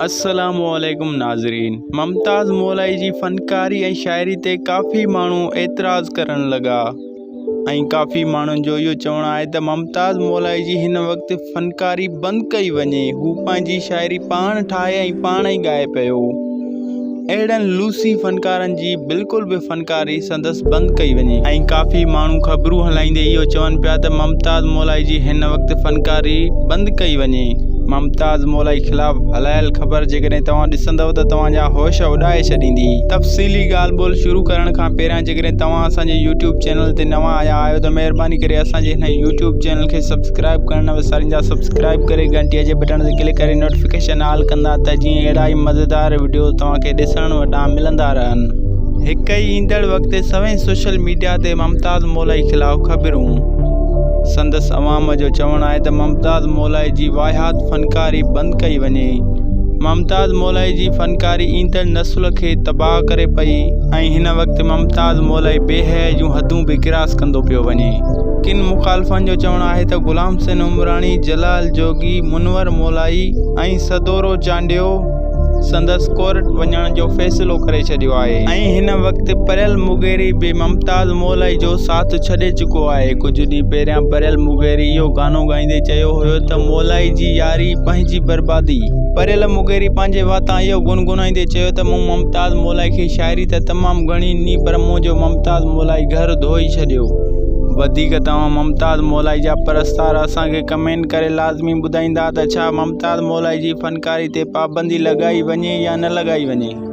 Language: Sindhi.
السلام عليڪم ناظرين ممتاز مولائي جي فنڪاري ۽ شاعري تي ڪافي ماڻهو اعتراض ڪرڻ لڳا ۽ ڪافي ماڻهن جو اهو چوڻ آهي ته ممتاز مولائي جي هن وقت فنڪاري بند ڪئي وڃي هو پنهنجي شاعري پاڻ ٺاهي ۽ پاڻ ئي ڳائي پيو اهڙن لوسي فنڪارن جي بلڪل به فنڪاري سندس بند ڪئي وڃي ۽ ڪافي ماڻهو خبرون هلائيندي اهو چون پيا ته ممتاز مولائي جي هن وقت فنڪاري بند ڪئي وڃي. ممتاز مولائي خلاف هلايل خبر جيڪڏهن توهان ڏسندؤ ته توهان جا هوش اڏائي ڇڏيندي. تفصيلي ڳالهه ٻولهه شروع ڪرڻ کان پهريان جيڪڏهن توهان اسان جي يوٽيوب چينل تي نوان آيا آهيو ته مهرباني ڪري اسان جي هن يوٽيوب چينل کي سبسڪرائيب ڪرڻ نه وساريندا سبسڪرائيب ڪري گهنٽي جي بٽڻ تي ڪلڪ ڪري نوٽيفڪيشن آل ڪندا ته جيئن اهڙا ئي مزيدار وڊيوز توهان کي ڏسڻ وٽان ملندا رهن. هڪ ئي ايندڙ وقت سوين سوشل ميڊيا تي ممتاز مولائي خلاف خبرون. سندس عوام جو چوڻ آهي ته ممتاز مولائي جي واهيات فنڪاري بند ڪئي وڃي. ممتاز مولائي جي فنڪاري ايندڙ نسل کي تباهه ڪري پئي ۽ هن وقت ممتاز مولائي بي حيائي جون حدون به ڪراس ڪندو پيو وڃي. ڪن مخالفن جو چوڻ آهي ته غلام حسين عمراڻي، جلال جوڳي، منور مولائي ۽ سدورو چانڊيو سندس ڪورٽ وڃڻ جو فيصلو ڪري ڇڏيو آهي ۽ هن وقت پريل مغيري به ممتاز مولائي جو ساٿ ڇڏي چڪو آهي. ڪجهه ڏينهن پهريان پريل مغيري اهو گانو ڳائيندي چيو هيو ته مولائي جي ياري پنهنجي بربادي. پريل مغيري پنهنجي واتان اهو گنگنائيندي چيو ته مون ممتاز مولائي کي شاعري ته تمام گهڻي ڏني پر منهنجو ممتاز مولائي گهر ڌوئي ڇڏيو. وڌيڪ توهان ممتاز مولائي جا پرستار اسان کي ڪمينٽ ڪري لازمي ٻڌائيندا ته ڇا ممتاز مولائي جي فنڪاري تي پابندي لڳائي وڃي يا نه لڳائي وڃي.